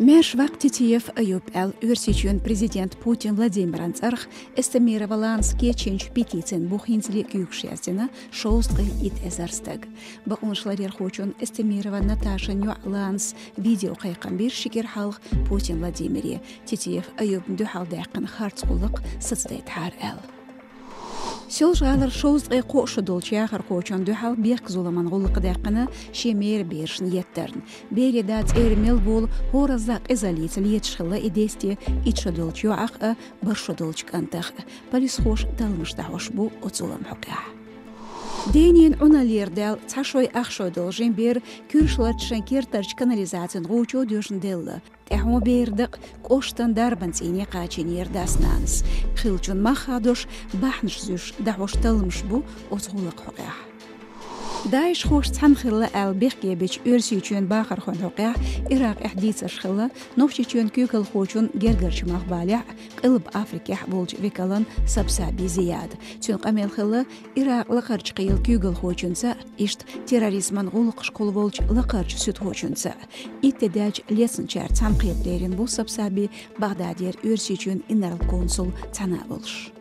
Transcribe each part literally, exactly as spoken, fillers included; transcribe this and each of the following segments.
Маьрша ваккха Титиев Аюп аьлла Оьрсийчоьнан президента Путин Владимиран цӀарах Эстемирова Ланас кечйинчу петицин бух хӀинцале куьйгаш яздина шовзткъе итт эзар стаг. Бакъонашларъярхочун Эстемирова Наташан йоӀ Ланас видеокхайкхам бира ши кӀира хьалха Путин Владимире, Титиев Аюпна дуьхьал даьккхина харц гӀуллакх сацадайтахьара аьлла. Соьлжа-ГӀалара шовзткъе кхо шо долчу яхархочунна дуьхьал бехк-зуламан гӀуллакх даьккхина шен мера берашна еттарна. Берийн да цӀера мел волу хӀоразза къизаллица леташ хилла и десте итт шо долчу йоӀах а, бархӀ шо долчу кӀантах а. Полисхоша талламаш дӀахьош бу оцу зуламан хьокъехь. Дийнна Ӏуналлера даьлла цхьа шой ах шой долу жима бер Куьршларчу шайн кертарчу канализацин гӀу чу доьжна делла. ТӀаьхьо бер дакъа кӀоштан дарбан цӀийне кхачийнера дас-нанас. Хиллачун мах хадош, бахьанаш зуьйш дӀахьош талламаш бу оцу гӀуллакхан хьокъехь. ДАИШхоша цхьаьна хилла аьлла бехке бича Оьрсийчоьнан бахархойн хьокъехь Иракъехь дийцарш хилла Нохчийчоьнан куьйгалхочун гергарчу мах балехь а, Къилба Африкехь а волчу векалан Сабсаби Зияда. Цуьнан къамел хилла Иракъ лакхарчу кхелан куьйгалхочуьнца а, иштта терроризман гӀуллакхашкахула волчу лакхарчу суьдхочуьнца а. Итт де даьлча лецначаьрца цхьаьна кхетадерина бу Сабсаби Багъдадера Оьрсийчоьнан инарла консул цхьаьна а волуш.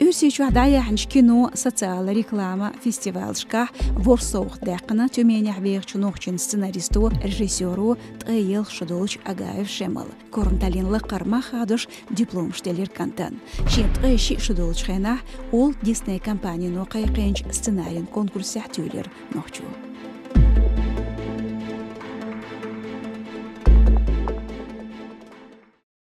Оьрсийчохь дӀаяьхьначу кино, социалан реклама фестивалашкахь ворхӀ совгӀат даьккхина Тюменехь вехачу нохчийн сценаристо, режиссёро, ткъе ялх шо долчу Агаев Шемала. Корматаллин лакхара мах хадош дипломаш делира кӀантана. Шен ткъе шиъ шо долчу хенахь олу Дисней компанино кхайкхийначу сценарийн конкурсехь туьйлира нохчо.